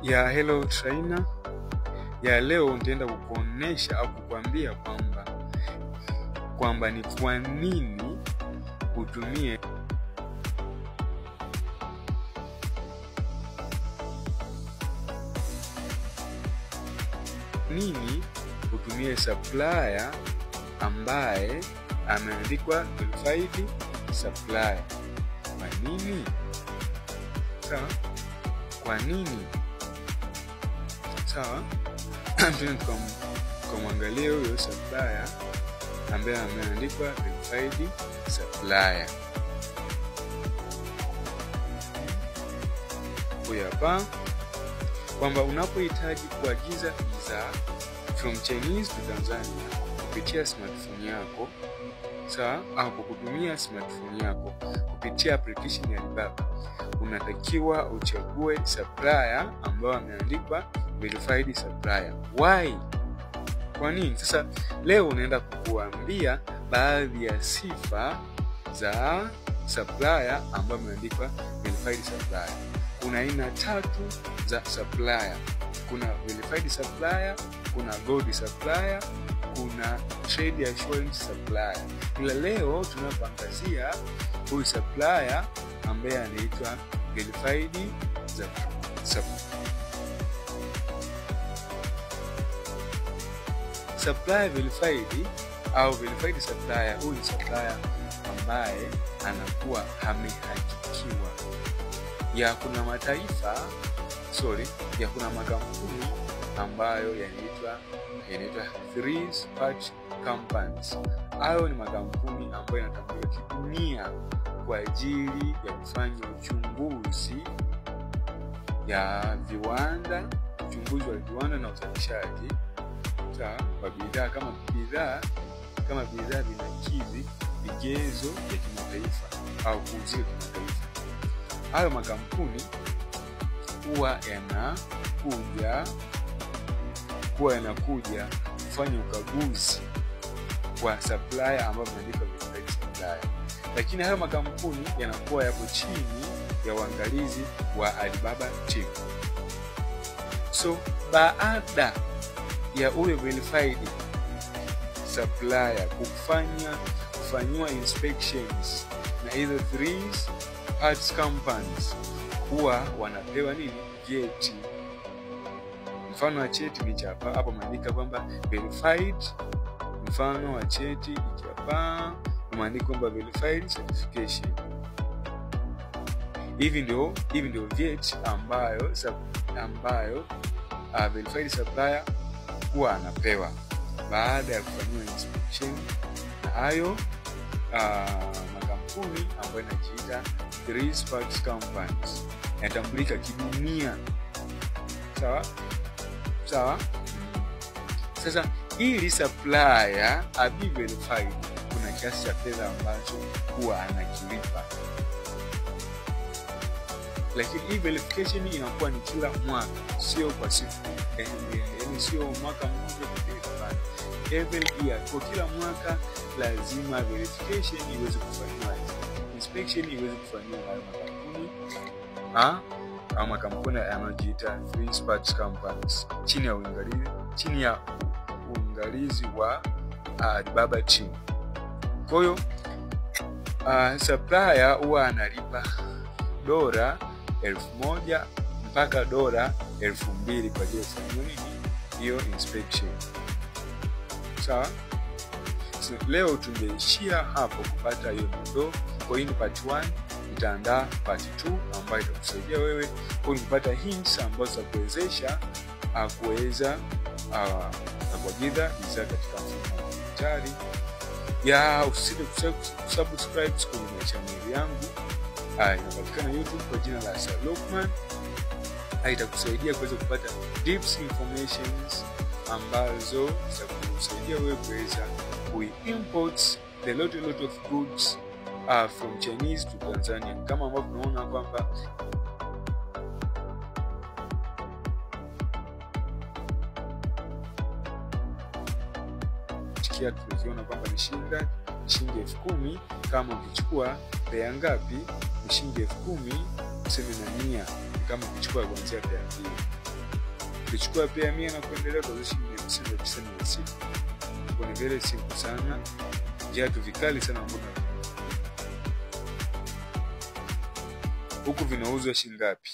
Ya hello trainer, ya leo nitaenda kukuonesha au kukuambia kwamba ni kwa nini utumie supplier ambaye ameandikwa verified supplier. Kwa nini? Sawa? Kwa nini? Sawa? Tukamwangalia huyo supplier ambaye ameandikwa verified supplier. Huyo hapa, kwamba unapohitaji kuagiza bidhaa from Chinese to Tanzania kupitia smartphone yako, sawa, au kutumia smartphone yako kupitia application ya Alibaba, unatakiwa uchague supplier ambao ameandikwa verified supplier. Why? Kwa nini? Sasa leo unaenda kukuambia baadhi ya sifa za supplier ambao ameandikwa verified supplier. Kuna aina tatu za supplier. Kuna verified supplier, kuna gold supplier, kuna trade assurance supplier. Ila leo tunapoangazia huyu supplier ambaye anaitwa verified supplier verified au verified supplier. Huyu ni supplier ambaye anakuwa amehakikiwa. Ya kuna mataifa, sorry, ya kuna makampuni ambayo yanaitwa three part companies. Hayo ni makampuni ambayo yanatambulika kidunia kwa ajili ya kufanya uchunguzi ya viwanda, uchunguzi wa viwanda na uzalishaji wa bidhaa, kama bidhaa vinakidhi vigezo vya kimataifa au kuuzika kimataifa. Hayo makampuni huwa yanakuja kufanya ukaguzi kwa supplier ambao ameandikwa verified supplier. Lakini hayo makampuni yanakuwa yapo chini ya uangalizi wa Alibaba team. So baada ya ule verified supplier kufanywa inspections na hizo three parts companies, huwa wanapewa nini? Vyeti. Mfano wa cheti ni hapa, hapo maandika kwamba verified. Mfano wa cheti hapa umeandika kwamba verified certification. Hivi ndio vyeti ambayo verified supplier huwa anapewa baada ya kufanyiwa inspection na hayo makampuni ambayo yanajiita three parts companies, yanatambulika kidunia. Sawa? Sawa? Sasa ili supplier abi verified, kuna kiasi cha fedha ambacho huwa anakilipa. Lakini hii verification inakuwa ni kila mwaka, sio kwa siku. Yaani sio mwaka mmoja pekee. Every year, kwa kila mwaka lazima verification iweze kufanywa, inspection iweze kufanywa na makampuni au makampuni yanayojiita three parts companies chini ya uangalizi wa Alibaba team. Kwa hiyo supplier huwa analipa $1,000 mpaka $2,000 kwa ajili ya kufanya nini? Hiyo inspection. Sawa? So, leo tungeishia hapo kupata hiyo dondoo. Kwa hiyo ni part 1, nitaandaa part 2 ambayo itakusaidia wewe kupata hints ambazo zitakuwezesha kuweza kuagiza bidhaa katika mfumo wa kidijitali. Ya usisite kusubscribe kwenye channel yangu. Inapatikana YouTube kwa jina la Sir Luqman. Itakusaidia kuweza kupata deep informations ambazo zitakusaidia wewe kuweza kui-import the lot of goods from Chinese to Tanzania. Kama ambavyo tunaona kwamba tukiona kwamba ni shilingi 10,000 kama ukichukua pea ngapi? Ni shilingi 10,000 tuseme na 100 kama ukichukua kuanzia pea 2. Ukichukua pea 100 na kuendelea utauza shilingi 596. Kwa ni very simple sana. Viatu vikali sana ambavyo huku vinauzwa shilingi ngapi?